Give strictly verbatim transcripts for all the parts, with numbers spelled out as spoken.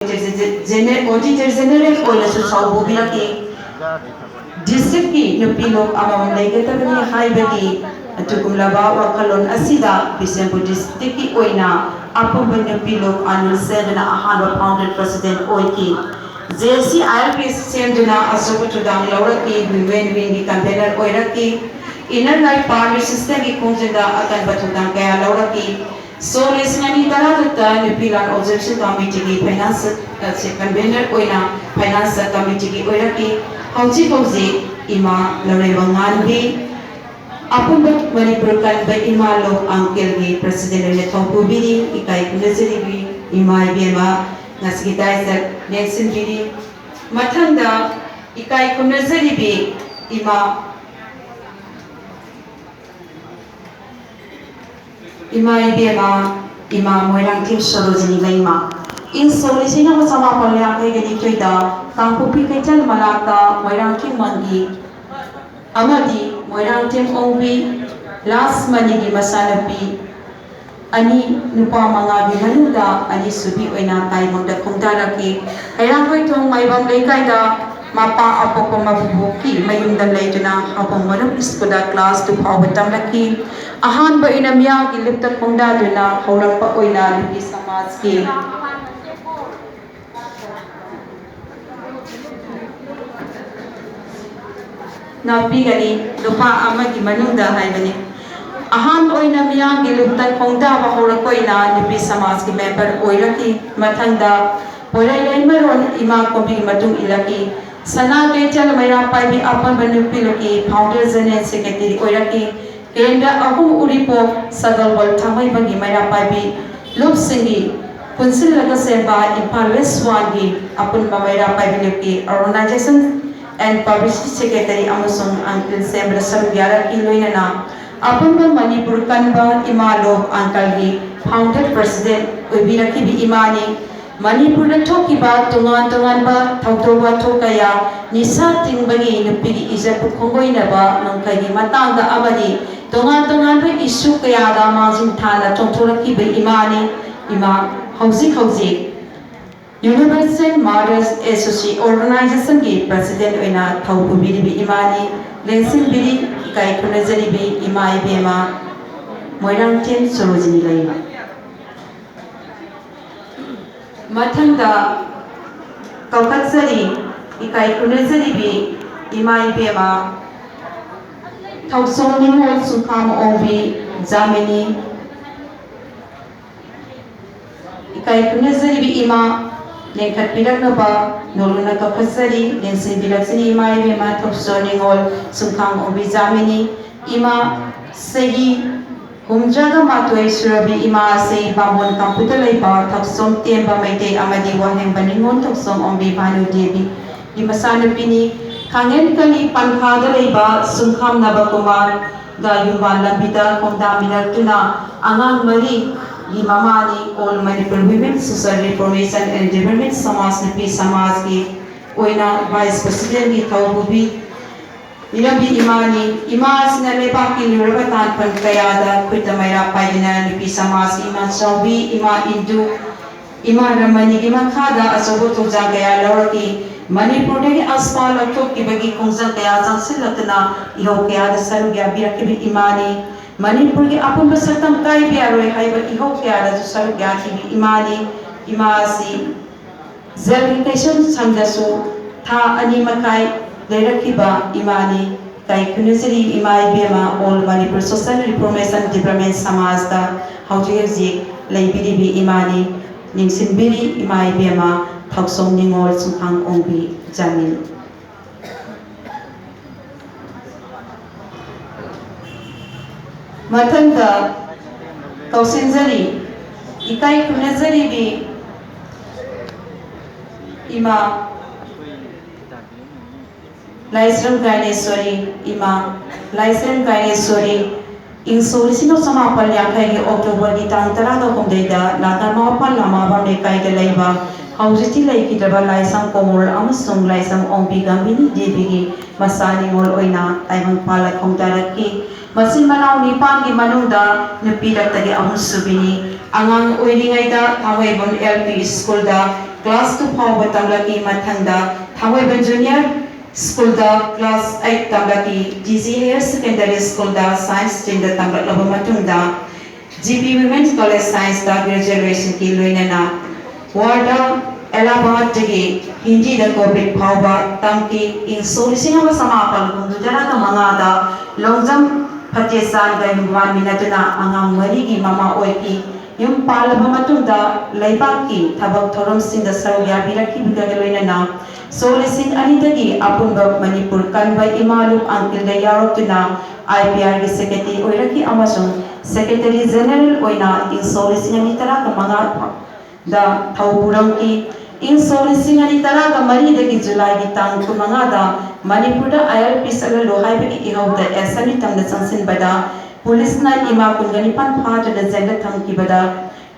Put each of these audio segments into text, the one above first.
Auditor General ꯑꯣꯏꯅꯁꯨ ꯁꯥꯎꯕꯨꯕꯤꯔꯛꯈꯤ꯫ ꯗꯤꯁꯇ꯭ꯔꯤꯛꯀꯤ ꯅꯨꯄꯤ ꯂꯣꯛ ꯑꯃꯃꯝ ꯂꯩꯒꯗꯕꯅꯤ ꯍꯥꯏꯕꯒꯤ ꯑꯗꯨꯒꯨꯝꯂꯕ ꯋꯥꯈꯜꯂꯣꯟ ꯑꯁꯤꯗ ꯕꯤꯁꯦꯝꯄꯨꯔ ꯗꯤꯁꯇ꯭ꯔꯤꯛꯀꯤ ꯑꯣꯏꯅ ꯑꯄꯨꯟꯕ ꯅꯨꯄꯤ ꯂꯣꯛ ꯑꯅꯤ ꯁꯦꯝꯗꯨꯅ ꯑꯍꯥꯟꯕ ꯐꯥꯎꯟꯗꯔ ꯄ꯭ꯔꯁꯤꯗꯦꯟ ꯑꯣꯏꯈꯤ꯫ J C I L P ꯁꯦꯝꯗꯨꯅ ꯑꯆꯧꯕ ꯊꯧꯗꯥꯡ ꯂꯧꯔꯛꯈꯤ꯫ ꯋꯤꯃꯦꯟ ꯋꯤꯡꯒꯤ ꯀꯟꯚꯦꯅꯔ ꯑꯣꯏꯔꯛꯈꯤ꯫ ꯏꯟꯅꯔ ꯂꯥꯏꯟ ꯄꯥꯔꯃꯤ ꯁꯤꯁꯇꯦꯝꯒꯤ ꯈꯣꯡꯖꯦꯜꯗ ꯑꯀꯟꯕ ꯊꯧꯗꯥꯡ ꯀꯌꯥ ꯂꯧꯔꯛꯈꯤ꯫ ꯁꯣꯛ ꯂꯤꯁꯤꯡ ꯑꯅꯤ ꯇꯔꯥꯇꯔꯨꯛꯇ ꯅꯨꯄꯤ ꯂꯥꯟ ꯑꯣꯕꯖꯦꯛꯁꯟ ꯀꯃꯤꯇꯤꯒꯤ ꯐꯥꯏꯅꯥꯟꯁ ꯀꯟꯚꯦꯅꯔ ꯑꯣꯏꯅ ꯐꯥꯏꯅꯥꯟꯁ ꯀꯃꯤꯇꯤꯒꯤ ꯑꯣꯏꯔꯛꯈꯤ꯫ ꯍꯧꯖꯤꯛ ꯍꯧꯖꯤꯛ ꯏꯃꯥ ꯂꯧꯔꯦꯝꯕꯝ ꯉꯥꯟꯕꯤ ꯑꯄꯨꯟꯕ ꯃꯅꯤꯄꯨꯔ ꯀꯟꯕ ꯏꯃꯥ ꯂꯣꯛ ꯑꯪꯀꯦꯜꯒꯤ ꯄ꯭ꯔꯁꯤꯗꯦꯟ ꯑꯣꯏꯅ ꯊꯧꯄꯨꯕꯤꯔꯤ꯫ ꯏꯀꯥꯏ ꯈꯨꯝꯅꯖꯔꯤꯕꯤ ꯏꯃꯥ ꯏꯕꯦꯝꯃ ꯉꯁꯤꯒꯤ ꯗꯥꯏꯁꯇ ꯂꯦꯡꯁꯤꯟꯕꯤꯔꯤ꯫ ꯃꯊꯪꯗ ꯏꯀꯥꯏ ꯈꯨꯝꯅꯖꯔꯤꯕꯤ ꯏꯃꯥ ꯏꯃꯥ ꯏꯕꯦꯝꯃ, ꯏꯃꯥ ꯃꯣꯏꯔꯥꯡꯊꯦꯝ ꯁꯣꯔꯣꯖꯤꯅꯤ ꯂꯩꯃ꯫ ꯏꯪ ꯁꯣꯛ ꯂꯤꯁꯤꯡ ꯑꯃ ꯆꯃꯥꯄꯜ ꯌꯥꯡꯈꯩꯒ ꯅꯤꯊꯣꯏꯗ ꯀꯥꯡꯄꯣꯛꯄꯤ ꯀꯩꯊꯦꯜ ꯃꯅꯥꯛꯇ ꯃꯣꯏꯔꯥꯡꯊꯦꯝ ꯃꯪꯒꯤ ꯑꯃꯗꯤ ꯃꯣꯏꯔꯥꯡꯊꯦꯝ ꯑꯣꯡꯕꯤ ꯂꯥꯁꯃꯅꯤꯒꯤ ꯃꯆꯥꯅꯨꯄꯤ ꯑꯅꯤ, ꯅꯨꯄꯥ ꯃꯉꯥꯒꯤ ꯃꯅꯨꯡꯗ ꯑꯅꯤꯁꯨꯕꯤ ꯑꯣꯏꯅ ꯇꯥꯏꯕꯪꯗ ꯈꯣꯡꯗꯥꯔꯛꯈꯤ꯫ ꯍꯩꯔꯥꯡꯒꯣꯏꯊꯣꯡ ꯃꯥꯏꯕꯝ ꯂꯩꯀꯥꯏꯗ ꯃꯄꯥ ꯑꯄꯣꯛꯄ ꯃꯄꯨꯕꯣꯛꯀꯤ ꯃꯌꯨꯝꯗ ꯂꯩꯗꯨꯅ ꯍꯥꯎꯕꯝ ꯃꯔꯨꯞ ꯁ꯭ꯀꯨꯜꯗ ꯀ꯭ꯂꯥꯁ ꯇꯨ ꯐꯥꯎꯕ ꯇꯝꯂꯛꯈꯤ꯫ ꯑꯍꯥꯟꯕ ꯑꯣꯏꯅ ꯃꯤꯌꯥꯝꯒꯤ ꯂꯨꯞꯇ ꯈꯣꯡꯗꯥꯗꯨꯅ ꯍꯧꯔꯛꯄ ꯑꯣꯏꯅ ꯅꯨꯄꯤ ꯁꯃꯥꯖꯀꯤ ꯉꯥꯛꯄꯤꯒꯅꯤ, ꯅꯨꯄꯥ ꯑꯃꯒꯤ ꯃꯅꯨꯡꯗ ꯍꯥꯏꯕꯅꯤ꯫ ꯑꯍꯥꯟꯕ ꯑꯣꯏꯅ ꯃꯤꯌꯥꯝꯒꯤ ꯂꯨꯞꯇ ꯈꯣꯡꯗꯥꯕ ꯍꯧꯔꯛꯄ ꯑꯣꯏꯅ ꯅꯨꯄꯤ ꯁꯃꯥꯖꯀꯤ ꯃꯦꯝꯕꯔ ꯑꯣꯏꯔꯛꯈꯤ꯫ ꯃꯊꯪꯗ ꯄꯣꯏꯔꯩ ꯂꯩꯃꯔꯣꯟ ꯏꯃꯥ ꯀꯣꯝꯕꯤꯒꯤ ꯃꯇꯨꯡ ꯏꯜꯂꯛꯈꯤ꯫ ꯁꯅꯥ ꯀꯩꯊꯦꯜ ꯃꯩꯔꯥ ꯄꯥꯏꯕꯤ ꯑꯄꯨꯟꯕ ꯅꯨꯄꯤ ꯂꯨꯞꯀꯤ ꯐꯥꯎꯟꯗꯔ ꯖꯦꯅꯔꯦꯜ ꯁꯦꯀ꯭ꯔꯦꯇꯔꯤ ꯑꯣꯏꯔꯛꯈꯤ꯫ ꯀꯦꯟꯗ꯭ꯔ ꯑꯍꯨꯝ ꯎꯔꯤꯄꯣꯛ, ꯁꯒꯣꯜꯕꯟ, ꯊꯥꯡꯃꯩꯕꯟꯒꯤ ꯃꯩꯔꯥ ꯄꯥꯏꯕꯤ ꯂꯨꯞꯁꯤꯡꯒꯤ ꯄꯨꯟꯁꯤꯜꯂꯒ ꯁꯦꯝꯕ ꯏꯝꯐꯥꯜ ꯋꯦꯁ ꯋꯥꯟꯒꯤ ꯑꯄꯨꯟꯕ ꯃꯩꯔꯥ ꯄꯥꯏꯕꯤ ꯂꯨꯞꯀꯤ ꯑꯣꯔꯒꯅꯥꯏꯖꯦꯁꯟ ꯑꯦꯟ ꯄꯕ꯭ꯂꯤꯁꯤꯇꯤ ꯁꯦꯀ꯭ꯔꯦꯇꯔꯤ ꯑꯃꯁꯨꯡ ꯑꯪꯀꯤꯜ ꯁꯦꯝꯕꯗ ꯁꯔꯨꯛ ꯌꯥꯔꯛꯈꯤ꯫ ꯂꯣꯏꯅꯅ ꯑꯄꯨꯟꯕ ꯃꯅꯤꯄꯨꯔ ꯀꯟꯕ ꯏꯃꯥ ꯂꯣꯛ ꯑꯪꯀꯜꯒꯤ ꯐꯥꯎꯟꯗꯔ ꯄ꯭ꯔꯁꯤꯗꯦꯟ ꯑꯣꯏꯕꯤꯔꯛꯈꯤꯕ ꯏꯃꯥꯅꯤ꯫ ꯃꯅꯤꯄꯨꯔꯗ ꯊꯣꯛꯈꯤꯕ ꯇꯣꯉꯥꯟ ꯇꯣꯉꯥꯟꯕ ꯊꯧꯗꯣꯛ ꯋꯥꯊꯣꯛ ꯀꯌꯥ, ꯅꯤꯁꯥ ꯇꯤꯡꯕꯒꯤ ꯅꯨꯄꯤꯒꯤ ꯏꯖꯠꯄꯨ ꯈꯣꯡꯒꯣꯏꯅꯕ ꯉꯝꯈꯩꯒꯤ ꯃꯇꯥꯡꯗ ꯑꯃꯗꯤ ꯇꯣꯉꯥꯟ ꯇꯣꯉꯥꯟꯕ ꯏꯁꯨ ꯀꯌꯥꯗ ꯃꯥꯡꯖꯤꯟ ꯊꯥꯅ ꯆꯣꯡꯊꯣꯔꯛꯈꯤꯕ ꯏꯃꯥꯅꯤ꯫ ꯏꯃꯥ ꯍꯧꯖꯤꯛ ꯍꯧꯖꯤꯛ Universal Mothers Association Organizationꯒꯤ President ꯑꯣꯏꯅ ꯊꯧ ꯄꯨꯕꯤꯔꯤꯕꯤ ꯏꯃꯥꯅꯤ꯫ ꯂꯦꯡꯁꯤꯟꯕꯤꯔꯤ ꯏꯀꯥꯏ ꯈꯨꯝꯅꯖꯔꯤꯕꯤ ꯏꯃꯥ ꯏꯕꯦꯝꯃ ꯃꯣꯏꯔꯥꯡꯊꯦꯝ ꯁꯣꯔꯣꯖꯤꯅꯤ ꯂꯩꯃ꯫ ꯃꯊꯪꯗ ꯀꯧꯈꯠꯆꯔꯤ ꯏꯀꯥꯏ ꯈꯨꯝꯅꯖꯔꯤꯕꯤ ꯏꯃꯥ ꯏꯕꯦꯝꯃ ꯊꯧꯁꯣꯝ ꯅꯤꯉꯣꯜ ꯁꯨꯡꯈꯥꯝ ꯑꯣꯡꯕꯤ ꯖꯥꯃꯤꯅꯤ꯫ ꯏꯀꯥꯏ ꯈꯨꯝꯅꯖꯔꯤꯕꯤ ꯏꯃꯥ ꯂꯦꯡꯈꯠꯄꯤꯔꯛꯅꯕ ꯅꯣꯂꯨꯛꯅ ꯀꯧꯈꯠꯆꯔꯤ꯫ ꯂꯦꯡꯁꯤꯟꯕꯤꯔꯛꯆꯅꯤ ꯏꯃꯥ ꯏꯕꯦꯝꯃ ꯊꯧꯁꯣꯝ ꯅꯤꯉꯣꯜ ꯁꯨꯡꯈꯥꯝ ꯑꯣꯡꯕꯤ ꯖꯥꯃꯤꯅꯤ꯫ ꯏꯃꯥ ꯆꯍꯤ ꯍꯨꯝꯗ꯭ꯔꯥꯒ ꯃꯥꯊꯣꯏ ꯁꯨꯔꯕꯤ ꯏꯃꯥ ꯑꯁꯤ ꯕꯥꯃꯣꯟ ꯀꯥꯡꯄꯨꯗ ꯂꯩꯕ ꯊꯧꯁꯣꯝ ꯇꯦꯝꯕ ꯃꯩꯇꯩ ꯑꯃꯗꯤ ꯋꯥꯍꯦꯡꯕ ꯅꯤꯉꯣꯜ ꯊꯧꯁꯣꯝ ꯑꯣꯡꯕꯤ ꯚꯥꯅꯨ ꯗꯦꯕꯤꯒꯤ ꯃꯆꯥꯅꯨꯄꯤꯅꯤ꯫ ꯈꯥꯡꯉꯦꯟ ꯀꯂꯤ ꯄꯟꯊꯥꯗ ꯂꯩꯕ ꯁꯨꯡꯈꯥꯝ ꯅꯕꯀꯨꯃꯥꯔꯒ ꯌꯨꯝꯕꯥꯟ ꯂꯝꯕꯤꯗ ꯈꯣꯡꯗꯥꯃꯤꯟꯅꯔꯛꯇꯨꯅ ꯑꯉꯥꯡ ꯃꯔꯤꯒꯤ ꯃꯃꯥꯅꯤ꯫ All Manipur Women Social Reformation and Development ꯁꯃꯥꯖ ꯅꯨꯄꯤ ꯁꯃꯥꯖꯀꯤ ꯑꯣꯏꯅ Vice Presidentꯀꯤ ꯊꯧ ꯄꯨꯕꯤ ꯏꯔꯝꯕꯤ ꯏꯃꯥꯅꯤ꯫ ꯏꯃꯥ ꯑꯁꯤꯅ ꯂꯩꯕꯥꯛꯀꯤ ꯂꯨꯔꯕ ꯇꯥꯟꯐꯝ ꯀꯌꯥꯗ ꯈꯨꯠꯇ ꯃꯩꯔꯥ ꯄꯥꯏꯗꯨꯅ ꯅꯨꯄꯤ ꯁꯃꯥꯖꯀꯤ ꯏꯃꯥ ꯆꯥꯎꯕꯤ, ꯏꯃꯥ ꯏꯟꯗꯨ, ꯏꯃꯥ ꯔꯃꯅꯤꯒꯤ ꯃꯈꯥꯗ ꯑꯆꯧꯕ ꯊꯧꯗꯥꯡ ꯀꯌꯥ ꯂꯧꯔꯛꯈꯤ꯫ ꯃꯅꯤꯄꯨꯔꯗꯒꯤ ꯑꯁꯄꯥ ꯂꯧꯊꯣꯛꯈꯤꯕꯒꯤ ꯈꯣꯡꯖꯪ ꯀꯌꯥ ꯆꯪꯁꯤꯜꯂꯛꯇꯨꯅ ꯏꯍꯧ ꯀꯌꯥꯗ ꯁꯔꯨꯛ ꯌꯥꯕꯤꯔꯛꯈꯤꯕ ꯏꯃꯥꯅꯤ꯫ ꯃꯅꯤꯄꯨꯔꯒꯤ ꯑꯄꯨꯟꯕ ꯁꯛꯇꯝ ꯀꯥꯏꯕ ꯌꯥꯔꯣꯏ ꯍꯥꯏꯕ ꯏꯍꯧ ꯀꯌꯥꯗꯁꯨ ꯁꯔꯨꯛ ꯌꯥꯈꯤꯕ ꯏꯃꯥꯅꯤ꯫ ꯏꯃꯥ ꯑꯁꯤ ꯖꯦꯜꯒꯤ ꯀꯩꯁꯨꯝꯁꯪꯗꯁꯨ ꯊꯥ ꯑꯅꯤ ꯃꯈꯥꯏ ꯂꯩꯔꯛꯈꯤꯕ ꯏꯃꯥꯅꯤ꯫ ꯏꯀꯥꯏ ꯈꯨꯝꯅꯖꯔꯤ ꯏꯃꯥ ꯏꯕꯦꯝꯃ꯫ All Manipur Social Reformation Development ꯁꯃꯥꯖꯇ ꯍꯧꯖꯤꯛ ꯍꯧꯖꯤꯛ ꯂꯩꯕꯤꯔꯤꯕꯤ ꯏꯃꯥꯅꯤ꯫ ꯅꯤꯡꯁꯤꯡꯕꯤꯔꯤ ꯏꯃꯥ ꯏꯕꯦꯝꯃ ꯊꯧꯁꯣꯝ ꯅꯤꯉꯣꯜ ꯁꯨꯡꯈꯥꯡ ꯑꯣꯡꯕꯤ ꯖꯥꯃꯤꯅꯤ꯫ ꯃꯊꯪꯗ ꯀꯧꯁꯤꯟꯖꯔꯤ ꯏꯀꯥꯏ ꯈꯨꯝꯅꯖꯔꯤꯕꯤ ꯏꯃꯥ ꯂꯥꯏꯁ꯭ꯔꯝ ꯒꯥꯏꯅꯦꯁꯣꯔꯤ꯫ ꯏꯃꯥ ꯂꯥꯏꯁ꯭ꯔꯝ ꯒꯥꯏꯅꯦꯁꯣꯔꯤ ꯏꯪ ꯁꯣꯛ ꯂꯤꯁꯤꯡ ꯑꯃ ꯆꯃꯥꯄꯜ ꯌꯥꯡꯈꯩꯒꯤ ꯑꯣꯛꯇꯣꯕꯔꯒꯤ ꯇꯥꯡ ꯇꯔꯥꯒ ꯍꯨꯝꯗꯣꯏꯗ ꯂꯥꯇꯥꯃꯥꯄꯜ ꯂꯥꯃꯥꯕꯝ ꯂꯩꯀꯥꯏꯗ ꯂꯩꯕ ꯍꯧꯖꯤꯛꯇꯤ ꯂꯩꯈꯤꯗ꯭ꯔꯕ ꯂꯥꯏꯁ꯭ꯔꯝ ꯀꯣꯃꯣꯔ ꯑꯃꯁꯨꯡ ꯂꯥꯏꯁ꯭ꯔꯝ ꯑꯣꯡꯕꯤ ꯒꯥꯃꯤꯅꯤ ꯗꯦꯕꯤꯒꯤ ꯃꯆꯥ ꯅꯤꯉꯣꯜ ꯑꯣꯏꯅ ꯇꯥꯏꯕꯪ ꯄꯥꯜꯂ ꯈꯣꯡꯗꯥꯔꯛꯈꯤ꯫ ꯃꯆꯤꯟ ꯃꯅꯥꯎ ꯅꯤꯄꯥꯟꯒꯤ ꯃꯅꯨꯡꯗ ꯅꯨꯄꯤ ꯔꯛꯇꯒꯤ ꯑꯍꯨꯝꯁꯨꯕꯤꯅꯤ꯫ ꯑꯉꯥꯡ ꯑꯣꯏꯔꯤꯉꯩꯗ ꯊꯥꯡꯃꯩꯕꯟ L P school ꯗ class two ꯐꯥꯎꯕ ꯇꯝꯂꯛꯈꯤ꯫ ꯃꯊꯪꯗ ꯊꯥꯡꯃꯩꯕꯟ Junior School ꯗ class eight ꯇꯝꯂꯛꯈꯤ꯫ G C Higher Secondary School ꯗ science stream ꯗ ꯇꯝꯂꯛꯂꯕ ꯃꯇꯨꯡꯗ G P Women's College Science ꯇ graduation ꯀꯤ ꯂꯣꯏꯅꯅ ꯋꯥꯔꯗꯥ ꯑꯦꯂꯥꯍꯥꯕꯥꯗꯇꯒꯤ ꯍꯤꯟꯗꯤꯗ ꯀꯣꯚꯤꯗ ꯐꯥꯎꯕ ꯇꯝꯈꯤ꯫ ꯏꯪ ꯁꯣꯛ ꯂꯤꯁꯤꯡ ꯑꯃ ꯆꯃꯥꯄꯜ ꯍꯨꯝꯐꯨꯇꯔꯥꯒ ꯃꯉꯥꯗ ꯂꯣꯡꯖꯝ ꯐꯇꯦꯆꯥꯟꯒ ꯌꯨꯝꯕꯥꯟꯃꯤꯟꯅꯗꯨꯅ ꯑꯉꯥꯡ ꯃꯔꯤꯒꯤ ꯃꯃꯥ ꯑꯣꯏꯈꯤ꯫ ꯌꯨꯝ ꯄꯥꯜꯂꯕ ꯃꯇꯨꯡꯗ ꯂꯩꯕꯥꯛꯀꯤ ꯊꯕꯛ ꯊꯧꯔꯝꯁꯤꯡꯗ ꯁꯔꯨꯛ ꯌꯥꯕꯤꯔꯛꯈꯤꯕꯒ ꯂꯣꯏꯅꯅ ꯁꯣꯛ ꯂꯤꯁꯤꯡ ꯑꯅꯤꯗꯒꯤ ꯑꯄꯨꯟꯕ ꯃꯅꯤꯄꯨꯔ ꯀꯟꯕ ꯏꯃꯥ ꯂꯨꯞ ꯑꯪꯀꯤꯜꯗ ꯌꯥꯎꯔꯛꯇꯨꯅ I P R ꯒꯤ secretary ꯑꯣꯏꯔꯛꯈꯤ ꯑꯃꯁꯨꯡ Secretary General ꯑꯣꯏꯅ ꯏꯪ ꯁꯣꯛ ꯂꯤꯁꯤꯡ ꯑꯅꯤ ꯇꯔꯥꯒ ꯃꯉꯥ ꯗ ꯊꯧ ꯄꯨꯔꯝꯈꯤ꯫ ꯏꯪ ꯁꯣꯛ ꯂꯤꯁꯤꯡ ꯑꯅꯤ ꯇꯔꯥꯒ ꯃꯔꯤꯗꯒꯤ ꯖꯨꯂꯥꯏꯒꯤ ꯇꯥꯡ ꯀꯨꯟꯃꯉꯥꯗ ꯃꯅꯤꯄꯨꯔꯗ I L P ꯆꯠꯍꯜꯂꯨ ꯍꯥꯏꯕꯒꯤ ꯏꯍꯧꯗ assembly ꯇꯝꯅ ꯆꯪꯁꯤꯟꯕꯗ ꯄꯨꯂꯤꯁꯅ ꯏꯃꯥ ꯀꯨꯟꯒ ꯅꯤꯄꯥꯟ ꯐꯥꯗꯨꯅ ꯖꯦꯜꯗ ꯊꯝꯈꯤꯕꯗ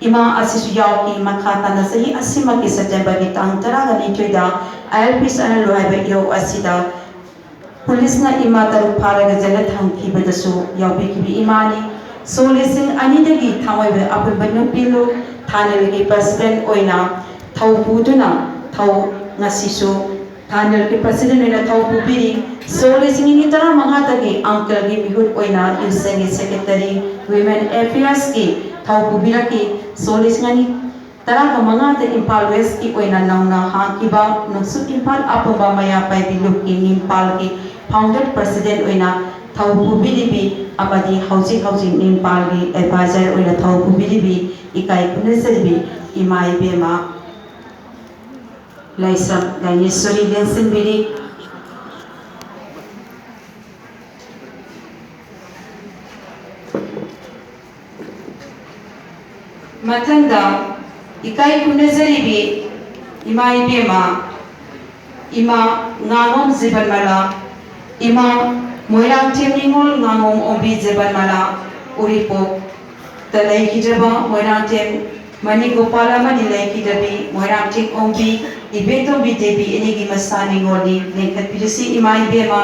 ꯏꯃꯥ ꯑꯁꯤꯁꯨ ꯌꯥꯎꯈꯤ꯫ ꯃꯈꯥ ꯇꯥꯅ ꯆꯍꯤ ꯑꯁꯤꯃꯛꯀꯤ ꯁꯦꯞꯇꯦꯝꯕꯔꯒꯤ ꯇꯥꯡ ꯇꯔꯥꯒ ꯅꯤꯊꯣꯏꯗ I L P ꯆꯠꯍꯜꯂꯨ ꯍꯥꯏꯕ ꯏꯍꯧ ꯑꯁꯤꯗ ꯄꯨꯂꯤꯁꯅ ꯏꯃꯥ ꯇꯔꯨꯛ ꯐꯥꯔꯒ ꯖꯦꯜꯗ ꯊꯝꯈꯤꯕꯗꯁꯨ ꯌꯥꯎꯕꯤꯈꯤꯕ ꯏꯃꯥꯅꯤ꯫ ꯁꯣꯛ ꯂꯤꯁꯤꯡ ꯑꯅꯤꯗꯒꯤ ꯊꯥꯡꯃꯩꯕꯟ ꯑꯄꯨꯟꯕ ꯅꯨꯄꯤ ꯂꯨꯞ ꯊꯥꯅꯦꯜꯒꯤ president ꯑꯣꯏꯅ ꯊꯧ ꯄꯨꯗꯨꯅ ꯊꯧ ꯉꯁꯤꯁꯨ ꯊꯥꯅꯦꯜꯒꯤ president ꯑꯣꯏꯅ ꯊꯧ ꯄꯨꯕꯤꯔꯤ꯫ ꯁꯣꯛ ꯂꯤꯁꯤꯡ ꯑꯅꯤ ꯇꯔꯥꯃꯉꯥꯗꯒꯤ ꯑꯪꯀꯜꯒꯤ ꯃꯤꯍꯨꯠ ꯑꯣꯏꯅ ꯌꯨꯁꯦꯡꯒꯤ secretary, Women Affairs ꯀꯤ ꯊꯧ ꯄꯨꯕꯤꯔꯛꯈꯤ꯫ ꯁꯣꯛ ꯂꯤꯁꯤꯡ ꯑꯅꯤ ꯇꯔꯥꯒ ꯃꯉꯥꯗ ꯏꯝꯐꯥꯜ West ꯀꯤ ꯑꯣꯏꯅ ꯅꯧꯅ ꯍꯥꯡꯈꯤꯕ ꯅꯣꯡꯆꯨꯞ ꯏꯝꯐꯥꯜ ꯑꯄꯨꯟꯕ ꯃꯩꯔꯥ ꯄꯥꯏꯕꯤ ꯂꯨꯞꯀꯤ ꯅꯤꯡꯄꯥꯜꯒꯤ founder president ꯑꯣꯏꯅ ꯊꯧ ꯄꯨꯕꯤꯔꯤꯕꯤ ꯑꯃꯗꯤ ꯍꯧꯖꯤꯛ ꯍꯧꯖꯤꯛ ꯅꯤꯡꯄꯥꯜꯒꯤ advisor ꯑꯣꯏꯅ ꯊꯧ ꯄꯨꯕꯤꯔꯤꯕꯤ ꯏꯀꯥꯏ ꯈꯨꯝꯅꯖꯔꯤꯕꯤ ꯏꯃꯥ ꯏꯕꯦꯝꯃ ꯂꯥꯏꯁ꯭ꯔꯝ ꯂꯥꯏꯅꯦꯁꯣꯔꯤ ꯂꯦꯡꯁꯤꯟꯕꯤꯔꯤ꯫ ꯃꯊꯪꯗ ꯏꯀꯥꯏ ꯈꯨꯝꯅꯖꯔꯤꯕꯤ ꯏꯃꯥ ꯏꯕꯦꯝꯃ, ꯏꯃꯥ ꯉꯥꯉꯣꯝ ꯖꯤꯕꯟꯃꯂꯥ, ꯏꯃꯥ ꯃꯣꯏꯔꯥꯡꯊꯦꯝ ꯅꯤꯉꯣꯜ ꯉꯥꯉꯣꯝ ꯑꯣꯝꯕꯤ ꯖꯤꯕꯟꯃꯂꯥ, ꯎꯔꯤꯄꯣꯛꯇ ꯂꯩꯈꯤꯗ꯭ꯔꯕ ꯃꯣꯏꯔꯥꯡꯊꯦꯝ ꯃꯅꯤꯒꯣꯄꯥꯜ ꯑꯃꯗꯤ ꯂꯩꯈꯤꯗ꯭ꯔꯕꯤ ꯃꯣꯏꯔꯥꯡꯊꯦꯝ ꯑꯣꯝꯕꯤ ꯏꯕꯦꯇꯣꯝꯕꯤ ꯗꯦꯕꯤ ꯑꯅꯤꯒꯤ ꯃꯆꯥ ꯅꯤꯉꯣꯜꯅꯤ꯫ ꯂꯤꯡꯈꯠꯄꯤꯔꯁꯤ ꯏꯃꯥ ꯏꯕꯦꯝꯃ꯫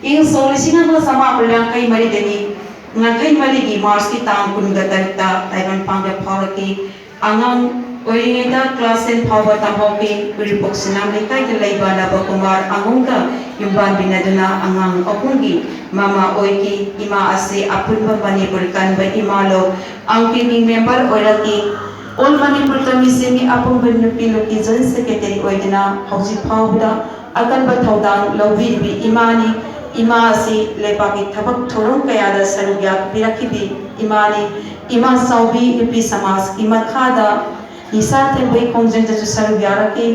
ꯏꯪ ꯁꯣꯛ ꯂꯤꯁꯤꯡ ꯑꯃꯒ ꯆꯃꯥꯄꯜ ꯌꯥꯡꯈꯩ ꯃꯔꯤꯗꯅꯤ ꯌꯥꯡꯈꯩ ꯃꯔꯤꯒꯤ ꯃꯥꯔꯆꯀꯤ ꯇꯥꯡ ꯀꯨꯟꯒ ꯇꯔꯨꯛꯇ ꯇꯥꯏꯕꯪꯄꯥꯟꯗ ꯐꯥꯎꯔꯛꯈꯤ꯫ ꯑꯉꯥꯡ ꯑꯣꯏꯔꯤꯉꯩꯗ ꯀ꯭ꯂꯥꯁ ꯇꯦꯟ ꯐꯥꯎꯕ ꯇꯝꯍꯧꯈꯤ꯫ ꯎꯔꯤꯄꯣꯛ ꯁꯤꯅꯥꯝ ꯂꯩꯀꯥꯏꯗ ꯂꯩꯕ ꯅꯕꯀꯨꯃꯥꯔ ꯑꯉꯣꯝꯒ ꯌꯨꯝꯕꯥꯟꯕꯤꯅꯗꯨꯅ ꯑꯉꯥꯡ ꯑꯍꯨꯝꯒꯤ ꯃꯃꯥ ꯑꯣꯏꯈꯤ꯫ ꯏꯃꯥ ꯑꯁꯤ ꯑꯄꯨꯟꯕ ꯃꯅꯤꯄꯨꯔ ꯀꯟꯕ ꯏꯃꯥ ꯂꯧ ꯑꯪꯀꯤꯒꯤ ꯃꯦꯝꯕꯔ ꯑꯣꯏꯔꯛꯈꯤ꯫ ꯑꯣꯜ ꯃꯅꯤꯄꯨꯔ ꯀꯃꯤꯁꯟꯒꯤ ꯑꯄꯨꯟꯕ ꯅꯨꯄꯤ ꯂꯨꯞꯀꯤ ꯖꯣꯏꯟ ꯁꯦꯀ꯭ꯔꯦꯇꯔꯤ ꯑꯣꯏꯗꯨꯅ ꯍꯧꯖꯤꯛ ꯐꯥꯎꯕꯗ ꯑꯀꯟꯕ ꯊꯧꯗꯥꯡ ꯂꯧꯕꯤꯔꯤꯕꯤ ꯏꯃꯥꯅꯤ꯫ ꯏꯃꯥ ꯑꯁꯤ ꯂꯩꯕꯥꯛꯀꯤ ꯊꯕꯛ ꯊꯧꯔꯝ ꯀꯌꯥꯗ ꯁꯔꯨꯛ ꯌꯥꯕꯤꯔꯛꯈꯤꯕꯤ ꯏꯃꯥꯅꯤ꯫ ꯏꯃꯥ ꯆꯥꯎꯕꯤ ꯅꯨꯄꯤ ꯁꯃꯥꯖꯀꯤ ꯃꯈꯥꯗ ꯅꯤꯁꯥ ꯊꯦꯡꯕꯒꯤ ꯈꯣꯡꯖꯪꯗꯁꯨ ꯁꯔꯨꯛ ꯌꯥꯔꯛꯈꯤ꯫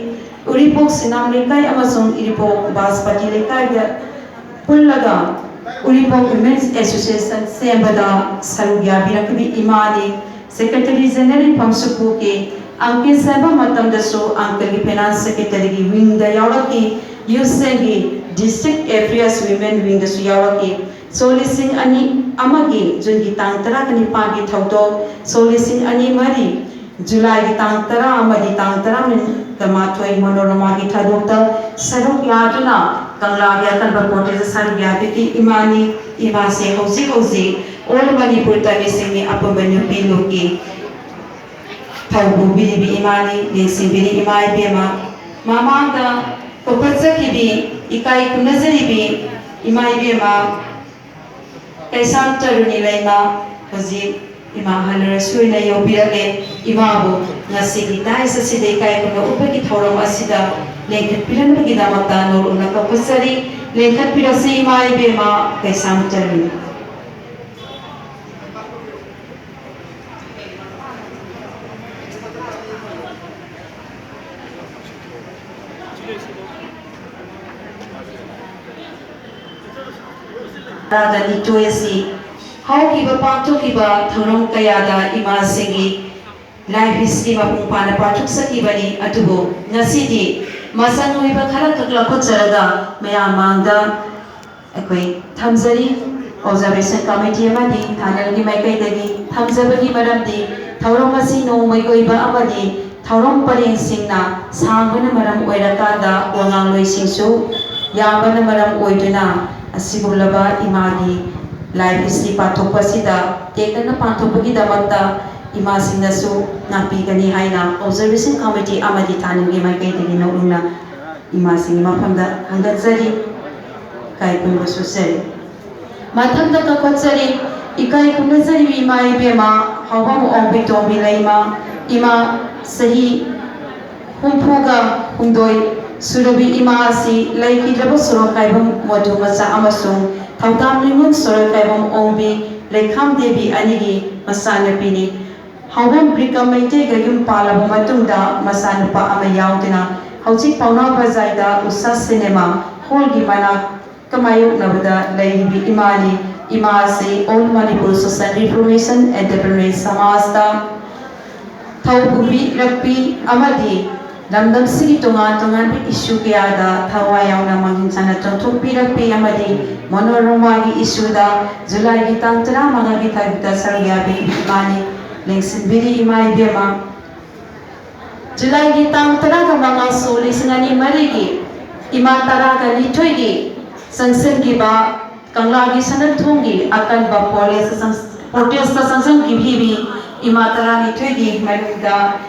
ꯎꯔꯤꯄꯣꯛ ꯁꯤꯅꯥꯝ ꯂꯩꯀꯥꯏ ꯑꯃꯁꯨꯡ ꯏꯔꯤꯄꯣꯛ ꯕꯥꯁꯄꯇꯤ ꯂꯩꯀꯥꯏꯗ ꯄꯨꯜꯂꯒ ꯎꯔꯤꯄꯣꯛ ꯋꯤꯃꯦꯟꯁ ꯑꯦꯁꯣꯁꯤꯌꯦꯁꯟ ꯁꯦꯝꯕꯗ ꯁꯔꯨꯛ ꯌꯥꯕꯤꯔꯛꯈꯤꯕ ꯏꯃꯥꯅꯤ꯫ ꯁꯦꯀ꯭ꯔꯦꯇꯔꯤ ꯖꯦꯅꯔꯦꯜ ꯐꯝꯁꯨ ꯄꯨꯈꯤ꯫ ꯑꯪꯀꯤ ꯁꯦꯝꯕ ꯃꯇꯝꯗꯁꯨ ꯑꯪꯀꯒꯤ ꯐꯥꯏꯅꯥꯟꯁ ꯁꯦꯀ꯭ꯔꯦꯇꯔꯤꯒꯤ ꯋꯤꯡꯗ ꯌꯥꯎꯔꯛꯈꯤ꯫ ꯌꯨꯠꯁꯤꯡꯒꯤ ꯗꯤꯁꯇ꯭ꯔꯤꯛ ꯑꯦꯐꯤꯌꯔꯁ ꯋꯤꯃꯦꯟ ꯋꯤꯡꯗꯁꯨ ꯌꯥꯎꯔꯛꯈꯤ꯫ ꯁꯣꯛ ꯂꯤꯁꯤꯡ ꯑꯅꯤ ꯑꯃꯒꯤ ꯖꯨꯟꯒꯤ ꯇꯥꯡ ꯇꯔꯥꯒ ꯅꯤꯄꯥꯟꯒꯤ ꯊꯧꯗꯣꯛ, ꯁꯣꯛ ꯂꯤꯁꯤꯡ ꯑꯅꯤ ꯃꯔꯤ ꯖꯨꯂꯥꯏꯒꯤ ꯇꯥꯡ ꯇꯔꯥ ꯑꯃꯗꯤ ꯇꯥꯡ ꯇꯔꯥꯃꯥꯊꯣꯏ ꯃꯣꯅꯣꯔꯃꯥꯒꯤ ꯊꯧꯗꯣꯛꯇ ꯁꯔꯨꯛ ꯌꯥꯗꯨꯅ ꯀꯪꯂꯥꯒꯤ ꯑꯀꯟꯕ ꯄ꯭ꯔꯣꯇꯦꯁꯇ ꯁꯔꯨꯛ ꯌꯥꯕꯤꯈꯤ ꯏꯃꯥꯅꯤ꯫ ꯏꯃꯥꯁꯦ ꯍꯧꯖꯤꯛ ꯍꯧꯖꯤꯛ ꯑꯣꯜ ꯃꯅꯤꯄꯨꯔ ꯇꯝꯃꯤꯁꯤꯡꯒꯤ ꯑꯄꯨꯟꯕ ꯅꯨꯄꯤ ꯂꯨꯞꯀꯤ ꯊꯧ ꯄꯨꯕꯤꯔꯤꯕꯤ ꯏꯃꯥꯅꯤ꯫ ꯂꯦꯡꯁꯤꯟꯕꯤꯔꯤ ꯏꯃꯥ ꯏꯕꯦꯝꯃ꯫ ꯃꯃꯥꯡꯗ ꯀꯧꯈꯠꯆꯈꯤꯕꯤ, ꯏꯀꯥꯏ ꯈꯨꯝꯅꯖꯔꯤꯕꯤ ꯏꯃꯥ ꯏꯕꯦꯝꯃ ꯀꯩꯁꯥꯝ ꯇꯔꯨꯅꯤ ꯂꯩꯃ ꯍꯧꯖꯤꯛ ꯏꯃꯥ ꯍꯜꯂꯔꯁꯨ ꯑꯣꯏꯅ ꯌꯧꯕꯤꯔꯛꯂꯦ꯫ ꯏꯃꯥꯕꯨ ꯉꯁꯤꯒꯤ ꯗꯥꯏꯁ ꯑꯁꯤꯗ ꯏꯀꯥꯏ ꯈꯨꯝꯅ ꯎꯠꯄꯒꯤ ꯊꯧꯔꯝ ꯑꯁꯤꯗ ꯂꯦꯡꯈꯠꯄꯤꯔꯝꯕꯒꯤꯗꯃꯛꯇ ꯅꯣꯂꯨꯛꯅ ꯀꯧꯈꯠꯆꯔꯤ꯫ ꯂꯦꯡꯈꯠꯄꯤꯔꯁꯤ ꯏꯃꯥ ꯏꯕꯦꯝꯃ ꯀꯩꯁꯥꯝ ꯇꯔꯨꯅꯤ꯫ ꯇꯔꯥꯒ ꯅꯤꯊꯣꯏ ꯑꯁꯤ ꯍꯧꯈꯤꯕ ꯄꯥꯡꯊꯣꯛꯈꯤꯕ ꯊꯧꯔꯝ ꯀꯌꯥꯗ ꯏꯃꯥꯁꯤꯡꯒꯤ ꯂꯥꯏꯐ ꯍꯤꯁꯇ꯭ꯔꯤ ꯃꯄꯨꯡ ꯐꯥꯅ ꯄꯥꯡꯊꯣꯛꯆꯈꯤꯕꯅꯤ꯫ ꯑꯗꯨꯕꯨ ꯉꯁꯤꯗꯤ ꯃꯆꯪ ꯑꯣꯏꯕ ꯈꯔꯈꯛ ꯂꯧꯈꯠꯆꯔꯒ ꯃꯌꯥꯝ ꯃꯥꯡꯗ ꯑꯩꯈꯣꯏ ꯊꯝꯖꯔꯤ꯫ ꯑꯣꯕꯖꯥꯔꯕꯦꯁꯟ ꯀꯃꯤꯇꯤ ꯑꯃꯗꯤ ꯊꯥꯅꯦꯜꯒꯤ ꯃꯥꯏꯀꯩꯗꯒꯤ ꯊꯝꯖꯕꯒꯤ ꯃꯔꯝꯗꯤ ꯊꯧꯔꯝ ꯑꯁꯤ ꯅꯣꯡꯃꯒꯤ ꯑꯣꯏꯕ ꯑꯃꯗꯤ ꯊꯧꯔꯝ ꯄꯔꯦꯡꯁꯤꯡꯅ ꯁꯥꯡꯕꯅ ꯃꯔꯝ ꯑꯣꯏꯔꯀꯥꯟꯗ ꯋꯥꯉꯥꯡꯂꯣꯏꯁꯤꯡꯁꯨ ꯌꯥꯝꯕꯅ ꯃꯔꯝ ꯑꯣꯏꯗꯨꯅ ꯑꯁꯤꯒꯨꯝꯂꯕ ꯏꯃꯥꯒꯤ ꯂꯥꯏ ꯍꯤꯁꯇ꯭ꯔꯤ ꯄꯥꯊꯣꯛꯄ ꯑꯁꯤꯗ ꯇꯦꯛꯇꯅ ꯄꯥꯡꯊꯣꯛꯄꯒꯤꯗꯃꯛꯇ ꯏꯃꯥꯁꯤꯡꯅꯁꯨ ꯉꯥꯛꯄꯤꯒꯅꯤ ꯍꯥꯏꯅ ꯑꯣꯕꯖꯔꯕꯦꯁꯟ ꯀꯃꯤꯇꯤ ꯑꯃꯗꯤ ꯊꯥꯅꯤꯡꯒꯤ ꯃꯥꯏꯀꯩꯗꯒꯤ ꯅꯧꯅ ꯏꯃꯥꯁꯤꯡꯒꯤ ꯃꯐꯝꯗ ꯍꯪꯒꯠꯆꯔꯤ꯫ ꯏꯀꯥꯏ ꯈꯨꯝꯅꯕꯁꯨ ꯆꯦꯜꯂꯤ꯫ ꯃꯊꯪꯗ ꯀꯧꯈꯠꯆꯔꯤ, ꯏꯀꯥꯏ ꯈꯨꯝꯅꯖꯔꯤꯕ ꯏꯃꯥ ꯏꯕꯦꯝꯃ ꯍꯥꯎꯕꯝ ꯑꯣꯡꯕꯤ ꯇꯣꯝꯕꯤ ꯂꯩꯃ, ꯏꯃꯥ ꯆꯍꯤ ꯍꯨꯝꯐꯨꯒ ꯍꯨꯝꯗꯣꯏ ꯁꯨꯔꯕꯤ ꯏꯃꯥ ꯑꯁꯤ ꯂꯩꯈꯤꯗ꯭ꯔꯕ ꯁꯣꯔꯣꯛ ꯀꯥꯏꯕꯝ ꯃꯣꯗꯨ ꯃꯆꯥ ꯑꯃꯁꯨꯡ ꯊꯧꯗꯥꯝ ꯅꯤꯉꯣꯜ ꯁꯣꯔꯣꯛ ꯀꯥꯏꯕꯝ ꯑꯣꯡꯕꯤ ꯂꯩꯈꯥꯝ ꯗꯦꯕꯤ ꯑꯅꯤꯒꯤ ꯃꯆꯥꯅꯨꯄꯤꯅꯤ꯫ ꯍꯥꯎꯕꯝ ꯕ꯭ꯔꯤꯀꯝ ꯃꯩꯇꯩꯒ ꯌꯨꯝ ꯄꯥꯜꯂꯕ ꯃꯇꯨꯡꯗ ꯃꯆꯥꯅꯨꯄꯥ ꯑꯃ ꯌꯥꯎꯗꯨꯅ ꯍꯧꯖꯤꯛ ꯄꯥꯎꯅꯥ ꯕꯖꯥꯔꯗ ꯎꯁꯥ ꯁꯤꯅꯦꯃꯥ ꯍꯣꯜꯒꯤ ꯃꯅꯥꯛ ꯀꯃꯥꯌꯣꯛꯅꯕꯗ ꯂꯩꯔꯤꯕꯤ ꯏꯃꯥꯅꯤ꯫ ꯏꯃꯥ ꯑꯁꯤ All Manipur Social Reformation Entrepreneur ꯁꯃꯥꯖꯇ ꯊꯧ ꯄꯨꯕꯤꯔꯛꯄꯤ ꯑꯃꯗꯤ ꯂꯝꯗꯝꯁꯤꯒꯤ ꯇꯣꯉꯥꯟ ꯇꯣꯉꯥꯟꯕ ꯏꯁꯨ ꯀꯌꯥꯗ ꯊꯋꯥꯏ ꯌꯥꯎꯅ ꯃꯥꯡꯖꯤꯟ ꯆꯥꯅ ꯆꯣꯟꯊꯣꯛꯄꯤꯔꯛꯄꯤ ꯑꯃꯗꯤ ꯃꯣꯅꯣꯔꯣꯃꯥꯒꯤ ꯏꯁꯨꯗ ꯖꯨꯂꯥꯏꯒꯤ ꯇꯥꯡ ꯇꯔꯥꯃꯉꯥꯒꯤ ꯊꯧꯔꯝꯗ ꯁꯔꯨꯛ ꯌꯥꯕꯤꯔꯤꯕꯤ ꯏꯃꯥꯅꯤ꯫ ꯂꯦꯡꯁꯤꯟꯕꯤꯔꯤ ꯏꯃꯥ ꯏꯕꯦꯝꯃ꯫ ꯖꯨꯂꯥꯏꯒꯤ ꯇꯥꯡ ꯇꯔꯥꯒ ꯃꯉꯥ ꯁꯣꯛ ꯂꯤꯁꯤꯡ ꯑꯅꯤ ꯃꯔꯤꯒꯤ ꯏꯃꯥ ꯇꯔꯥꯒ ꯅꯤꯊꯣꯏꯒꯤ ꯆꯪꯁꯤꯟꯈꯤꯕ ꯀꯪꯂꯥꯒꯤ ꯁꯅꯥꯊꯣꯡꯒꯤ ꯑꯀꯟꯕ ꯄꯣꯂꯦꯁ ꯆꯪ-, ꯄ꯭ꯔꯣꯇꯦꯁꯇ ꯆꯪꯁꯤꯟꯈꯤꯕꯤ ꯏꯃꯥ ꯇꯔꯥꯅꯤꯊꯣꯏꯒꯤ ꯃꯅꯨꯡꯗ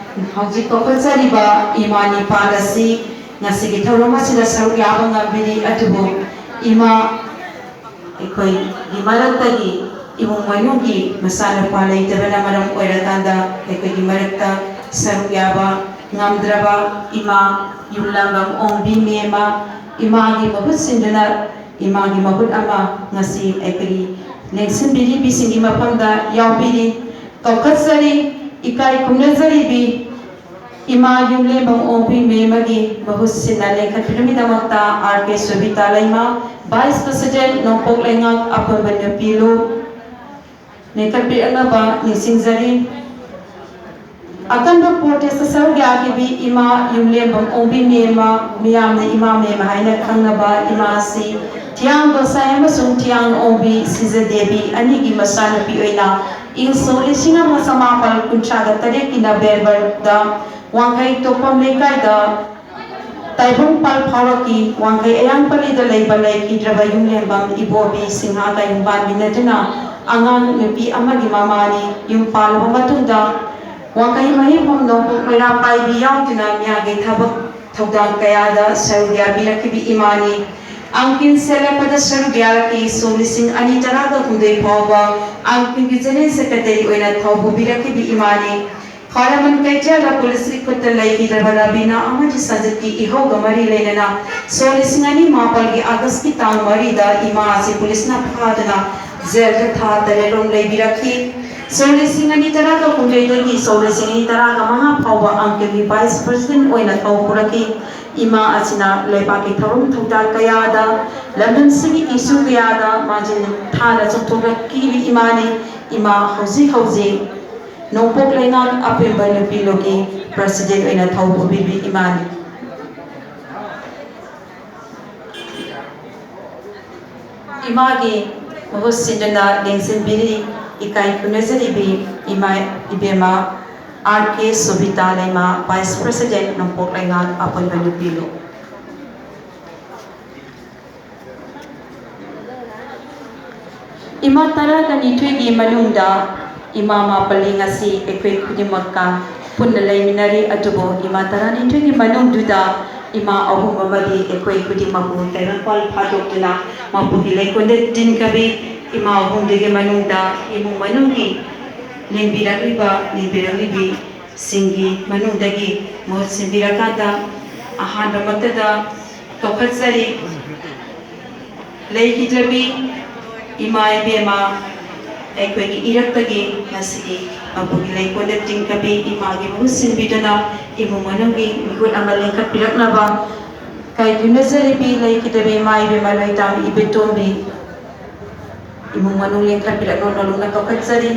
ꯍꯧꯖꯤꯛ ꯀꯧꯈꯠꯆꯔꯤꯕ ꯏꯃꯥ ꯅꯤꯄꯥꯜ ꯑꯁꯤ ꯉꯁꯤꯒꯤ ꯊꯧꯔꯝ ꯑꯁꯤꯗ ꯁꯔꯨꯛ ꯌꯥꯕ ꯉꯝꯕꯤꯔꯤ꯫ ꯑꯗꯨꯕꯨ ꯏꯃꯥ ꯑꯩꯈꯣꯏꯒꯤ ꯃꯔꯛꯇꯒꯤ ꯏꯃꯨꯡ ꯃꯅꯨꯡꯒꯤ ꯃꯆꯥꯅꯨꯄꯥ ꯂꯩꯇꯕꯅ ꯃꯔꯝ ꯑꯣꯏꯔꯀꯥꯟꯗ ꯑꯩꯈꯣꯏꯒꯤ ꯃꯔꯛꯇ ꯁꯔꯨꯛ ꯌꯥꯕ ꯉꯝꯗ꯭ꯔꯕ ꯏꯃꯥ ꯌꯨꯝꯂꯥꯡꯕꯝ ꯑꯣꯡꯕꯤ ꯃꯦꯝꯃ ꯏꯃꯥꯒꯤ ꯃꯍꯨꯠ ꯁꯤꯟꯗꯨꯅ ꯏꯃꯥꯒꯤ ꯃꯍꯨꯠ ꯑꯃ ꯉꯁꯤ ꯑꯩꯈꯣꯏꯒꯤ ꯂꯦꯡꯁꯤꯟꯕꯤꯔꯤꯕꯤꯁꯤꯡꯒꯤ ꯃꯐꯝꯗ ꯌꯥꯎꯕꯤꯔꯤ꯫ ꯀꯧꯈꯠꯆꯔꯤ, ꯏꯀꯥꯏ ꯈꯨꯝꯅꯖꯔꯤꯕꯤ ꯏꯃꯥ ꯌꯨꯝꯂꯦꯝꯕꯝ ꯑꯣꯡꯕꯤ ꯃꯦꯝꯃꯒꯤ ꯃꯍꯨꯠ ꯁꯤꯟꯅ ꯂꯤꯡꯈꯠꯄꯤꯅꯕꯒꯤꯗꯃꯛꯇ ꯑꯥꯔ ꯀꯦ ꯁꯣꯕꯤꯇꯥ ꯂꯩꯃ, ꯚꯥꯏꯁ ꯄ꯭ꯔꯁꯤꯗꯦꯟꯠ ꯅꯣꯡꯄꯣꯛ ꯂꯩꯉꯥꯛ ꯑꯄꯨꯟꯕ ꯅꯨꯄꯤ ꯂꯨꯞ ꯂꯤꯡꯈꯠꯄꯤꯔꯛꯅꯕ ꯅꯤꯡꯁꯤꯡꯖꯔꯤ꯫ ꯑꯀꯟꯕ ꯄ꯭ꯔꯣꯇꯦꯁꯇ ꯁꯔꯨꯛ ꯌꯥꯈꯤꯕꯤ ꯏꯃꯥ ꯌꯨꯝꯂꯦꯝꯕꯝ ꯑꯣꯡꯕꯤ ꯃꯦꯝꯃ ꯃꯤꯌꯥꯝꯅ ꯏꯃꯥ ꯃꯦꯝꯃ ꯍꯥꯏꯅ ꯈꯪꯅꯕ ꯏꯃꯥ ꯑꯁꯤ ꯊꯤꯌꯥꯡ ꯒꯣꯁꯥꯏ ꯑꯃꯁꯨꯡ ꯊꯤꯌꯥꯡ ꯑꯣꯡꯕꯤ ꯁꯤꯖ ꯗꯦꯕꯤ ꯑꯅꯤꯒꯤ ꯃꯆꯥꯅꯨꯄꯤ ꯑꯣꯏꯅ ꯏꯪ ꯁꯣꯛ ꯂꯤꯁꯤꯡ ꯑꯃ ꯆꯃꯥꯄꯜ ꯀꯨꯟꯊ꯭ꯔꯥꯒ ꯇꯔꯦꯠꯀꯤ ꯅꯕꯦꯝꯕꯔꯗ ꯋꯥꯡꯈꯩ ꯇꯣꯛꯐꯝ ꯂꯩꯀꯥꯏꯗ ꯇꯥꯏꯕꯪꯄꯥꯜ ꯐꯥꯎꯔꯛꯈꯤ꯫ ꯋꯥꯡꯈꯩ ꯑꯌꯥꯡꯄꯜꯂꯤꯗ ꯂꯩꯕ ꯂꯩꯈꯤꯗ꯭ꯔꯕ ꯌꯨꯝꯂꯦꯝꯕꯝ ꯏꯕꯣꯕꯤ ꯁꯤꯡꯍꯥꯒ ꯌꯨꯝꯕꯥꯟꯃꯤꯟꯅꯗꯨꯅ ꯑꯉꯥꯡ ꯅꯨꯄꯤ ꯑꯃꯒꯤ ꯃꯃꯥꯅꯤ꯫ ꯌꯨꯝ ꯄꯥꯜꯂꯕ ꯃꯇꯨꯡꯗ ꯋꯥꯡꯈꯩ ꯃꯍꯤꯐꯝ ꯅꯣꯡꯄꯣꯛ ꯃꯩꯔꯥ ꯄꯥꯏꯕꯤ ꯌꯥꯎꯗꯨꯅ ꯃꯤꯌꯥꯝꯒꯤ ꯊꯕꯛ ꯊꯧꯗꯥꯡ ꯀꯌꯥꯗ ꯁꯔꯨꯛ ꯌꯥꯕꯤꯔꯛꯈꯤꯕ ꯏꯃꯥꯅꯤ꯫ ꯑꯪꯀꯤꯟ ꯁꯦꯜꯂꯛꯄꯗ ꯁꯔꯨꯛ ꯌꯥꯔꯛꯈꯤ꯫ ꯁꯣꯛ ꯂꯤꯁꯤꯡ ꯑꯅꯤ ꯇꯔꯥꯒ ꯍꯨꯝꯗꯣꯏ ꯐꯥꯎꯕ ꯑꯪꯀꯤꯟꯒꯤ ꯖꯦꯅꯔꯦꯜ ꯁꯦꯀ꯭ꯔꯦꯇꯔꯤ ꯑꯣꯏꯅ ꯊꯧ ꯄꯨꯕꯤꯔꯛꯈꯤꯕ ꯏꯃꯥꯅꯤ꯫ ꯈ꯭ꯋꯥꯏꯔꯝꯕꯟ ꯀꯩꯊꯦꯜꯗ ꯄꯨꯂꯤꯁꯀꯤ ꯈꯨꯠꯇ ꯂꯩꯈꯤꯗ꯭ꯔꯕ ꯔꯕꯤꯅꯥ ꯑꯃꯗꯤ ꯁꯟꯖꯤꯠꯀꯤ ꯏꯍꯧꯒ ꯃꯔꯤ ꯂꯩꯅꯅ ꯁꯣꯛ ꯂꯤꯁꯤꯡ ꯑꯅꯤ ꯃꯥꯄꯜꯒꯤ ꯑꯥꯒꯁꯀꯤ ꯇꯥꯡ ꯃꯔꯤꯗ ꯏꯃꯥ ꯑꯁꯤ ꯄꯨꯂꯤꯁꯅ ꯐꯥꯗꯨꯅ ꯖꯦꯜꯗ ꯊꯥ ꯇꯔꯦꯠ ꯔꯣꯝ ꯂꯩꯕꯤꯔꯛꯈꯤ꯫ ꯁꯣꯛ ꯂꯤꯁꯤꯡ ꯑꯅꯤ ꯇꯔꯥꯒ ꯍꯨꯝꯗꯣꯏꯗꯒꯤ ꯁꯣꯛ ꯂꯤꯁꯤꯡ ꯑꯅꯤ ꯇꯔꯥꯒ ꯃꯉꯥ ꯐꯥꯎꯕ ꯑꯪꯀꯒꯤ ꯚꯥꯏꯁ ꯄ꯭ꯔꯁꯤꯗꯦꯟ ꯑꯣꯏꯅ ꯊꯧ ꯄꯨꯔꯛꯈꯤ꯫ ꯏꯃꯥ ꯑꯁꯤꯅ ꯂꯩꯕꯥꯛꯀꯤ ꯊꯧꯔꯝ ꯊꯧꯗꯥꯡ ꯀꯌꯥꯗ, ꯂꯝꯗꯝꯁꯤꯒꯤ ꯏꯁꯨ ꯀꯌꯥꯗ ꯃꯥꯡꯖꯤꯜ ꯊꯥꯅ ꯆꯣꯡꯊꯣꯛꯂꯛꯈꯤꯕ ꯏꯃꯥꯅꯤ꯫ ꯏꯃꯥ ꯍꯧꯖꯤꯛ ꯍꯧꯖꯤꯛ ꯅꯣꯡꯄꯣꯛ ꯂꯩꯉꯥꯛ ꯑꯄꯨꯟꯕ ꯅꯨꯄꯤ ꯂꯣꯛꯀꯤ ꯄ꯭ꯔꯁꯤꯗꯦꯟ ꯑꯣꯏꯅ ꯊꯧ ꯄꯨꯕꯤꯕꯤ ꯏꯃꯥꯅꯤ꯫ ꯏꯃꯥꯒꯤ ꯃꯍꯨꯠ ꯁꯤꯟꯗꯨꯅ ꯂꯦꯡꯁꯤꯟꯕꯤꯔꯤ ꯏꯀꯥꯏ ꯈꯨꯝꯅꯖꯔꯤꯕꯤ ꯏꯃꯥ ꯏꯕꯦꯝꯃ ꯑꯥꯔ ꯀꯦ ꯁꯣꯕꯤꯇꯥ ꯂꯩꯃ, ꯚꯥꯏꯁ ꯄ꯭ꯔꯁꯤꯗꯦꯟ, ꯅꯣꯡꯄꯣꯛ ꯂꯩꯉꯥꯛ ꯑꯄꯨꯟꯕ ꯅꯨꯄꯤ ꯂꯣꯛ꯫ ꯏꯃꯥ ꯇꯔꯥꯒ ꯅꯤꯊꯣꯏꯒꯤ ꯃꯅꯨꯡꯗ ꯏꯃꯥ ꯃꯥꯄꯜꯂꯤ ꯉꯁꯤ ꯑꯩꯈꯣꯏ ꯈꯨꯗꯤꯡꯃꯛꯀ ꯄꯨꯟꯅ ꯂꯩꯃꯤꯟꯅꯔꯤ꯫ ꯑꯗꯨꯕꯨ ꯏꯃꯥ ꯇꯔꯥꯅꯤꯊꯣꯏꯒꯤ ꯃꯅꯨꯡꯗꯨꯗ ꯏꯃꯥ ꯑꯍꯨꯝ ꯑꯃꯗꯤ ꯑꯩꯈꯣꯏ ꯈꯨꯗꯤꯡꯃꯛꯄꯨ ꯇꯥꯏꯕꯪꯄꯥꯜ ꯐꯥꯗꯣꯛꯇꯨꯅ ꯃꯄꯨꯒꯤ ꯂꯩꯀꯣꯜꯗ ꯇꯤꯟꯈ꯭ꯔꯕꯤ꯫ ꯏꯃꯥ ꯑꯍꯨꯝꯗꯨꯒꯤ ꯃꯅꯨꯡꯗ ꯏꯃꯨꯡ ꯃꯅꯨꯡꯒꯤ ꯂꯦꯡꯕꯤꯔꯛꯂꯤꯕ, ꯂꯦꯡꯕꯤꯔꯛꯂꯤꯕꯤꯁꯤꯡꯒꯤ ꯃꯅꯨꯡꯗꯒꯤ ꯃꯍꯨꯠ ꯁꯤꯟꯕꯤꯔꯀꯥꯟꯗ ꯑꯍꯥꯟꯕꯃꯛꯇꯗ ꯀꯧꯈꯠꯆꯔꯤ꯫ ꯂꯩꯈꯤꯗ꯭ꯔꯕꯤ ꯏꯃꯥ ꯏꯕꯦꯝꯃ ꯑꯩꯈꯣꯏꯒꯤ ꯏꯔꯛꯇꯒꯤ ꯉꯁꯤꯗꯤ ꯃꯄꯨꯒꯤ ꯂꯩꯀꯣꯜꯗ ꯇꯤꯟꯈꯕꯤ ꯏꯃꯥꯒꯤ ꯃꯍꯨꯠ ꯁꯤꯟꯕꯤꯗꯨꯅ ꯏꯃꯨꯡ ꯃꯅꯨꯡꯒꯤ ꯃꯤꯍꯨꯠ ꯑꯃ ꯂꯤꯡꯈꯠꯄꯤꯔꯛꯅꯕ ꯀꯥꯏ ꯈꯨꯝꯅꯖꯔꯤꯕꯤ ꯂꯩꯈꯤꯗ꯭ꯔꯕꯤ ꯏꯃꯥ ꯏꯕꯦꯝꯃ ꯂꯣꯏꯇꯥꯝ ꯏꯕꯦꯇꯣꯝꯕꯤ ꯏꯃꯨꯡ ꯃꯅꯨꯡ ꯂꯤꯡꯈꯠꯄꯤꯔꯛꯅꯕ ꯅꯣꯂꯨꯛꯅ ꯀꯧꯈꯠꯆꯔꯤ꯫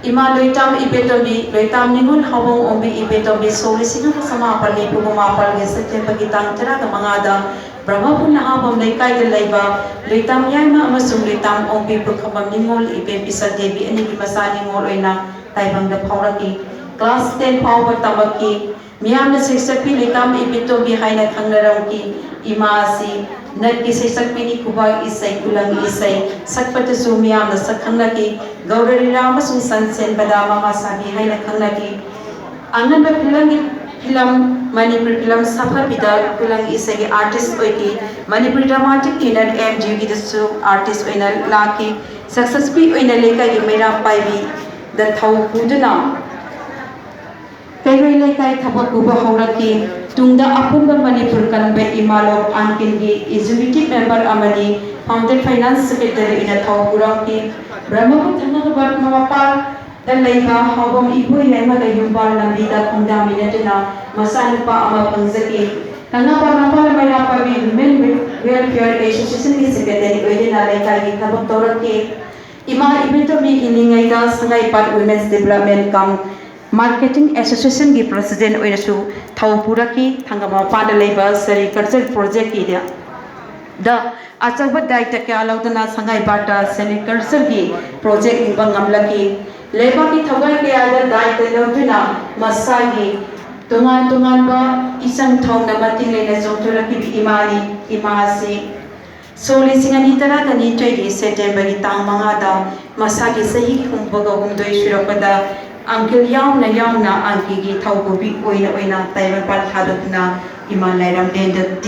ꯏꯃꯥ ꯂꯣꯏꯇꯥꯝ ꯏꯕꯦꯇꯣꯝꯕꯤ, ꯂꯣꯏꯇꯥꯝ ꯅꯤꯉꯣꯜ ꯍꯥꯎꯕꯝ ꯑꯣꯡꯕꯤ ꯏꯕꯦꯇꯣꯝꯕꯤ ꯁꯣꯛ ꯂꯤꯁꯤꯡ ꯑꯃꯒ ꯆꯃꯥꯄꯜ ꯅꯤꯐꯨ ꯃꯥꯄꯜꯒꯤ ꯁꯦꯞꯇꯦꯝꯕꯔꯒꯤ ꯇꯥꯡ ꯇꯔꯥꯒ ꯃꯉꯥꯗ ꯕ꯭ꯔꯍꯃꯄꯨꯔ ꯅꯍꯥꯕꯝ ꯂꯩꯀꯥꯏꯗ ꯂꯩꯕ ꯂꯣꯏꯇꯥꯝ ꯌꯥꯏꯃ ꯑꯃꯁꯨꯡ ꯂꯣꯏꯇꯥꯝ ꯑꯣꯡꯕꯤ ꯄꯨꯈ꯭ꯔꯝꯕꯝ ꯅꯤꯉꯣꯜ ꯏꯕꯦꯝ ꯄꯤꯁꯛ ꯗꯦꯕꯤ ꯑꯅꯤꯒꯤ ꯃꯆꯥ ꯅꯤꯉꯣꯜ ꯑꯣꯏꯅ ꯇꯥꯏꯕꯪꯗ ꯐꯥꯎꯔꯛꯏ꯫ ꯀ꯭ꯂꯥꯁ ꯇꯦꯟ ꯐꯥꯎꯕ ꯇꯝꯃꯛꯈꯤ꯫ ꯃꯤꯌꯥꯝꯅ ꯁꯩꯁꯛꯄꯤ ꯂꯩꯇꯥꯝ ꯏꯕꯦꯇꯣꯝꯕꯤ ꯍꯥꯏꯅ ꯈꯪꯅꯔꯝꯈꯤ꯫ ꯏꯃꯥ ꯑꯁꯤ ꯅꯠꯀꯤ ꯁꯩꯁꯛꯄꯤꯅꯤ, ꯈꯨꯕꯥꯛ ꯏꯁꯩ, ꯈꯨꯂꯪ ꯏꯁꯩ ꯁꯛꯄꯗꯁꯨ ꯃꯤꯌꯥꯝꯅ ꯁꯛ ꯈꯪꯅꯈꯤ꯫ ꯒꯧꯔ ꯂꯤꯂꯥ ꯑꯃꯁꯨꯡ ꯁꯟ ꯁꯦꯟꯕꯗ ꯃꯃꯥ ꯁꯥꯕꯤ ꯍꯥꯏꯅ ꯈꯪꯅꯈꯤ꯫ ꯑꯉꯟꯕ ꯐꯤꯂꯝꯒꯤ ꯐꯤꯂꯝ ꯃꯅꯤꯄꯨꯔꯤ ꯐꯤꯂꯝ ꯁꯥꯐꯕꯤꯗ ꯈꯨꯂꯪ ꯏꯁꯩꯒꯤ ꯑꯥꯔꯇꯤꯁ ꯑꯣꯏꯈꯤ꯫ Manipuri dramatic union, M G ꯌꯨꯒꯤꯗꯁꯨ ꯑꯥꯔꯇꯤꯁ ꯑꯣꯏꯅ ꯂꯥꯛꯈꯤ꯫ ꯁꯛꯁꯦꯁ ꯐꯤ ꯑꯣꯏꯅ ꯂꯩꯀꯥꯏꯒꯤ ꯃꯩꯔꯥ ꯄꯥꯏꯕꯤꯗ ꯊꯧ ꯄꯨꯗꯨꯅ ꯀꯩꯔꯣꯏ ꯂꯩꯀꯥꯏ ꯊꯕꯛ ꯄꯨꯕ ꯍꯧꯔꯛꯈꯤ꯫ ꯇꯨꯡꯗ ꯑꯄꯨꯟꯕ ꯃꯅꯤꯄꯨꯔ ꯀꯟꯕ ꯏꯃꯥꯂꯣꯞ ꯑꯟꯀꯤꯟꯒꯤ ꯑꯦꯛꯖꯤꯀ꯭ꯌꯨꯇꯤꯚ ꯃꯦꯝꯕꯔ ꯑꯃꯗꯤ ꯐꯥꯎꯟꯗꯔ ꯐꯥꯏꯅꯥꯟꯁ ꯁꯦꯀ꯭ꯔꯦꯇꯔꯤ ꯑꯣꯏꯅ ꯊꯧ ꯄꯨꯔꯝꯈꯤ꯫ ꯕ꯭ꯔꯍꯃꯄꯨꯔ ꯊꯪꯅꯕ ꯃꯄꯥꯜꯗ ꯂꯩꯕ ꯍꯥꯎꯕꯝ ꯏꯕꯣꯏ ꯂꯩꯃꯒ ꯌꯨꯝꯕꯥꯜ ꯂꯝꯕꯤꯗ ꯈꯣꯡꯗꯥꯃꯤꯟꯅꯗꯨꯅ ꯃꯆꯥꯅꯨꯄꯥ ꯑꯃ ꯐꯪꯖꯈꯤ꯫ ꯊꯪꯅꯕ ꯃꯄꯥꯜ ꯃꯩꯔꯥ ꯄꯥꯏꯕꯤ ꯋꯨꯃꯦꯟ ꯋꯦꯜꯐꯤꯌꯔ ꯑꯦꯁꯣꯁꯤꯌꯦꯁꯟꯒꯤ ꯁꯦꯀ꯭ꯔꯦꯇꯔꯤ ꯑꯣꯏꯗꯨꯅ ꯂꯩꯀꯥꯏꯒꯤ ꯊꯕꯛ ꯇꯧꯔꯛꯈꯤ꯫ ꯏꯃꯥ ꯏꯕꯦꯇꯣꯝꯕꯤ ꯍꯤꯡꯂꯤꯉꯩꯗ ꯁꯉꯥꯏꯄꯥꯠ ꯋꯨꯃꯦꯟꯁ ꯗꯤꯕꯦꯂꯞꯃꯦꯟ ꯀꯝ ꯃꯥꯔꯀꯦꯇꯤꯡ ꯑꯦꯁꯣꯁꯤꯌꯦꯁꯟꯒꯤ ꯄ꯭ꯔꯁꯤꯗꯦꯟ ꯑꯣꯏꯅꯁꯨ ꯊꯧ ꯄꯨꯔꯛꯈꯤ꯫ ꯊꯪꯒꯥꯃꯄꯥꯟꯗ ꯂꯩꯕ ꯁꯦꯔꯤꯀꯜꯆꯔ ꯄ꯭ꯔꯣꯖꯦꯛꯀꯤꯗ ꯑꯆꯧꯕ ꯗꯥꯌꯤꯇ꯭ꯋ ꯀꯌꯥ ꯂꯧꯗꯨꯅ ꯁꯉꯥꯏꯄꯥꯠꯇ ꯁꯦꯔꯤꯀꯜꯆꯔꯒꯤ ꯄ꯭ꯔꯣꯖꯦꯛ ꯂꯤꯡꯕ ꯉꯝꯂꯛꯈꯤ꯫ ꯂꯩꯕꯥꯛꯀꯤ ꯊꯧꯒꯜ ꯀꯌꯥꯗ ꯗꯥꯌꯤꯇ꯭ꯋ ꯂꯧꯗꯨꯅ ꯃꯁꯥꯒꯤ ꯇꯣꯉꯥꯟ ꯇꯣꯉꯥꯟꯕ ꯏꯆꯪ ꯊꯧꯅ ꯃꯇꯤꯡ ꯂꯩꯅ ꯆꯣꯡꯊꯣꯔꯛꯈꯤꯕ ꯏꯃꯥꯅꯤ꯫ ꯏꯃꯥ ꯑꯁꯤ ꯁꯣꯛ ꯂꯤꯁꯤꯡ ꯑꯅꯤ ꯇꯔꯥꯒ ꯅꯤꯊꯣꯏꯒꯤ ꯁꯦꯞꯇꯦꯝꯕꯔꯒꯤ ꯇꯥꯡ ꯃꯉꯥꯗ ꯃꯁꯥꯒꯤ ꯆꯍꯤ ꯍꯨꯝꯐꯨꯒ ꯍꯨꯝꯗꯣꯏ ꯁꯨꯔꯛꯄꯗ ꯑꯪꯀꯜ ꯌꯥꯎꯅ ꯌꯥꯎꯅ ꯑꯪꯀꯤꯒꯤ ꯊꯧꯄꯨꯕꯤ ꯑꯣꯏꯅ ꯑꯣꯏꯅ ꯇꯥꯏꯕꯪꯄꯥꯟ ꯊꯥꯗꯣꯛꯇꯨꯅ ꯏꯃꯥ ꯂꯥꯏꯔꯝꯂꯦꯟꯗ